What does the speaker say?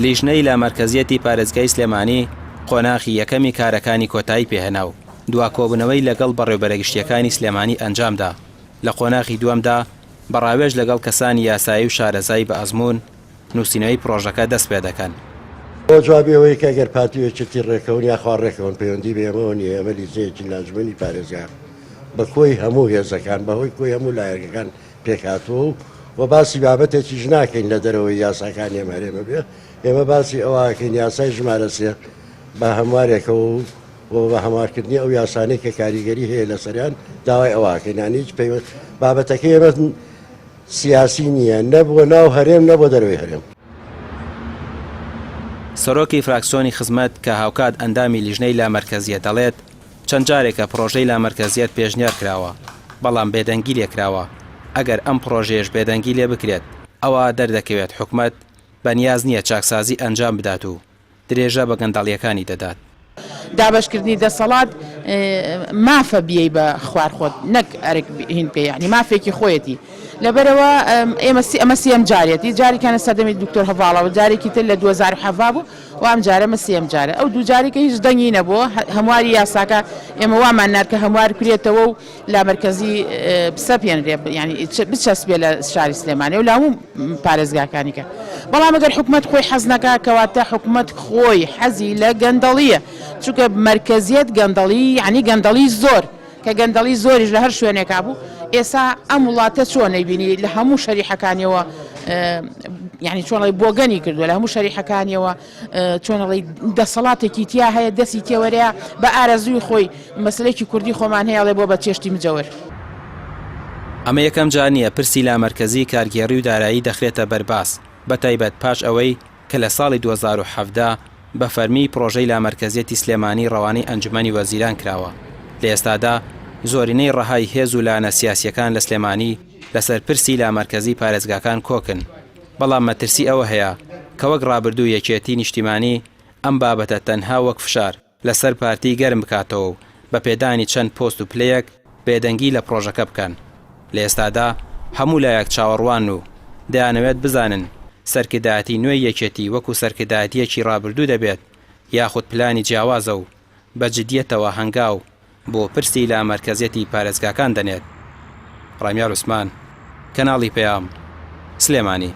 لیژنەی لامەرکەزیەتی پارێزگای سلێمانی قۆناخی یەکەمی کارەکانی کۆتایی پێهێنا و دوا کۆبوونەوەی لەگەڵ بەڕێوبەرە گشتییەکانی سلێمانی ئەنجامدا، لە قۆناخی دووەمدا بە ڕاوێژ لەگەڵ کەسانی یاسایی و شارەزای بە ئەزموون نووسینەوەی پڕۆژەکە دەست پێدەکەن. بۆ جوابی ئەوەی کە گەر پارتی و یەکێتی ڕێکەون یاخوا ڕێکەون پەیوەندی بە ئێمەوە نییە، ئێمە لیژنەیەکین لە ئەنجومەنی پارێزگا بە کۆی هەموو هێزەکان بە هۆی کۆی هەموو لایەنەکان پێکهاتووە و و باسی بابەتێکیش ناکەین لە دەرەوەی یاساکانی ئەم هەرێمە بێ، ئێمە باسی ئەوە ئەکەین یاسای ژمارە سێ بە هەموارێکەوە و و بە هەموارکردنی ئەو یاسانەی کە کاریگەری هەیە لەسەریان داوای ئەوە ئەکەین یانی هیچ پەیوەند بابەتەکەی ئێمە سیاسی نییە نە بۆ ناو هەرێم نە بۆ دەرەوەی هەرێم. سەرۆکی فراکسیۆنی خزمەت کە هاوکات ئەندامی لیژنەی لامەرکەزییە دەڵێت، چەند جارێکە پڕۆژەی لامەرکەزیەت پێشنیار کراوە، بەڵام بێدەنگی لێکراوە، ئەگەر ئەم پڕۆژەیەش بێدەنگی لێبکرێت، ئەوا دەردەکەوێت حکومەت بەنیاز نییە چاکسازی ئەنجام بدات و درێژە بە گەندەڵییەکانی دەدات. دابەشکردنی دەسەڵات مافە بیەی بە خوار خۆت نەک ئەرک هین بکەی یانی مافێکی خۆیەتی لەبەرئەوە ئێمە ئەمە سێیەم جارێتی جارێکیان لە سەردەمی دکتۆر هەڤاڵەوە جارێکی تر لە 2017 بوو و ئەم جارە مە سێیەم جارە ئەو دوو جارێکە هیچ دەنگی نەبوو هەمواری یاساکە ئێمە وامان نارد کە هەموار کرێتەوە و لامەرکەزی بسەپێنرێ یانی بچەسپێ لە شاری سلێمانی و لە هەموو پارێزگاکانی کە بەڵام ئەگەر حکومەت خۆی حەز نەکا کەواتە حکومەت خۆی حەزی لە گەندەڵیە چونکە مەرکەزیەت گەندەڵی یانی گەندەڵی زۆر کە گەندەڵی زۆریش لە هەر شوێنێکا بوو ئێسا ئەم وڵاتە چۆن نەیبینی لە هەموو شەریحەکانیەوە یعنی چۆن بۆگەنی کردووە لە هەموو شەریحەکانیەوە چۆن ئەڵێی دەسەڵاتێکی تیا هەیە دەستی تێوەرەیە بە ئارەزووی خۆی مەسەلەیەکی کوردی خۆمان هەیە ئەڵێ بۆ بە چێشتی مجەور. ئەمە یەکەم جار نییە پرسی لامەرکەزی کارگێڕی و دارایی دەخرێتە بەر باس، بەتایبەت پاش ئەوەی کە لە ساڵی 2017 بە فەرمی پڕۆژەی لامەرکەزیەتی سلێمانی ڕەوانەی ئەنجومەنی وەزیران کراوە. لە ئێستادا زۆرینەی ڕەهای هێز و لایەنە سیاسییەکان لە سلێمانی لەسەر پرسی لامەرکەزی پارێزگاکان کۆکن. بەڵام مەترسی ئەوە هەیە کە وەک ڕابردوو یەکێتی نیشتیمانی ئەم بابەتە تەنها وەک فشار لەسەر پارتی گەرم بکاتەوە و بە پێدانی چەند پۆست و پلەیەک بێدەنگی لە پڕۆژەکە بکەن. لە ئێستادا هەموو لایەک چاوەڕوانن و دەیانەوێت بزانن سەرکردایەتی نوێی یەکێتی وەکو سەرکردایەتییەکی ڕابردوو دەبێت یاخود پلانی جیاوازە و بە جدیەتەوە هەنگاو بۆ پرسی لامەرکەزیەتی پارێزگاکان دەنێت. ڕامیار عوسمان، کەناڵی پەیام، سلێمانی.